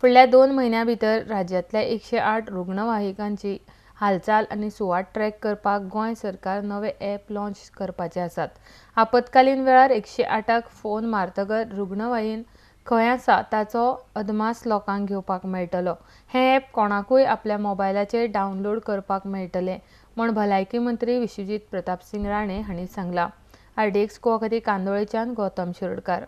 फुडल्या 2 म्हयन्यां भितर राज्यांतल्या 108 रुग्णवाहिकांची हालचाल आनी सुवात ट्रॅक करपाक गोंय सरकार नवे ॲप लॉन्च करपाचे आसात. आपत्कालीन वेळार 108क फोन मारतगर रुग्णवाहीन खंय आसा ताचो अदमास लोकांक घेवपाक मेळटलो. हें ॲप कोणाकूय आपल्या मोबायलाचेर डावनलोड करपाक मेळटलें म्हूण भलायकी मंत्री विश्वजीत प्रतापसिंग राणे हांणी सांगलां. आरडीएक्स गोवा खातीर कांदोळेच्यान गौतम शिरोडकार.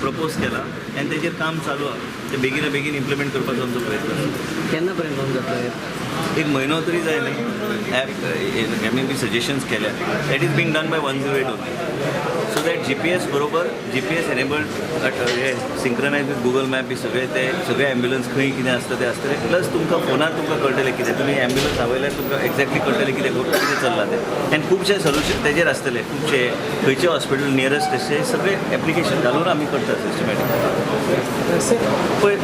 प्रपोज केला आनी तेजेर काम चालू आहा. ते बेगीना बेगीन इम्प्लिमेंट करपाचो आमचो प्रयत्न आसा. केन्ना पर्यंत जावन जातलो? एक म्हयनो तरी जाय न्ही ॲप. आमी बी सजेशन्स केल्या. That is being done by 108 only, so that GPS बरोबर, जीपीएस एनेबल्ड, हे सिंक्रनायज विथ गुगल मॅप बी सगळे, ते सगळे ॲम्ब्युलन्स खंय कितें आसता ते आसतले. प्लस तुमकां फोनार तुमकां कळटलें कितें तुमी ॲम्ब्युलन्स आपयल्यार तुमकां एक्झॅक्टली कळटलें कितें कितें चल्लां तें. आनी खुबशे सोल्युशन तेजेर आसतले. खुबशे खंयचे हॉस्पिटल नियरस्ट अशे सगळे एप्लिकेशन घालून आमी करता सिस्टमॅटीक. पळय,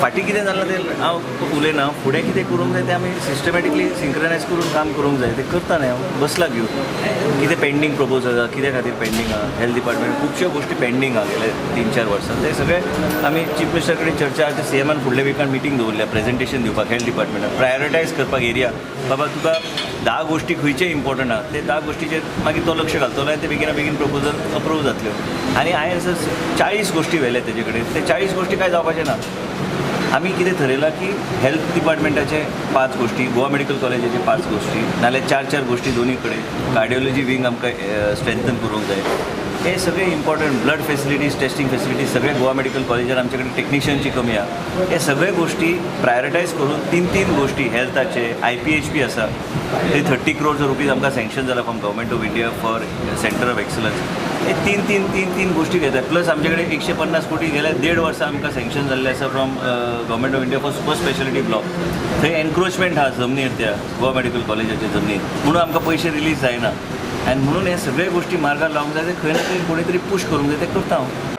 फाटीं कितें जालां तें हांव उलयना. फुडें कितें करूंक जाय तें आमी सिस्टमॅटिकली सिंक्रनायज करून काम करूंक जाय. तें करता न्ही. हांव बसला घेवन, कितें पेंडींग प्रपोजल आसा, कित्या खातीर पेंडींग आहा. हेल्थ डिपार्टमेंट खुबश्यो गोश्टी पेंडींग आहा गेले 3-4 वर्सां. ते सगळे आमी चीफ मिनिस्टर कडेन चर्चा आसा. सीएमान फुडल्या विकान मिटींग दवरल्या प्रेजेंटेशन दिवपाक, हेल्थ डिपार्टमेंटाक प्रायोरिटायज करपाक एरिया. बाबा, तुका 10 गोश्टी खंयचे इम्पॉर्टंट आहा, ते 10 गोश्टीचेर मागीर तो लक्ष घालतलो आनी ते बेगिना बेगीन प्रपोजल अप्रूव जातल्यो. आनी हांवें सर 40 गोश्टी व्हेले तेजे कडेन. ते 40 गोश्टी कांय जावपाचें ना. आमी कितें थरयलां की हेल्थ डिपार्टमेंटाचे पांच गोश्टी, गोवा मेडिकल कॉलेजाचे पांच गोश्टी, नाल्यार चार चार गोश्टी दोनूय कडेन. कार्डिओलॉजी विंग आमकां स्ट्रेंथन करूंक जाय. हे सगळे important blood facilities, testing facilities सगळे गोवा मेडिकल कॉलेजार आमचे कडेन टेक्निशियनची कमी आहा. हे सगळे गोश्टी प्रायोरिटायज करून तीन तीन गोश्टी हेल्थाचे. आयपीएचपी आसा, ते 30 क्रोर्स रुपीज आमकां सँक्शन जाला from Government of India for centre of excellence. हे तीन तीन तीन तीन गोश्टी घेतात. प्लस आमचे कडेन 150 कोटी गेल्या देड वर्सां आमकां सँक्शन जाल्लें आसा from Government of India for super speciality block. थंय एनक्रोचमेंट आहा जमनीर, त्या गोवा मेडिकल कॉलेजाच्या जमनीर, म्हणून आमकां पयशे रिलीज जायना. आनी म्हणून हे सगळे गोश्टी मार्गार लावंक जाय. ते खंय ना खंय कोणी तरी पूश करूंक जाय. ते करता हांव.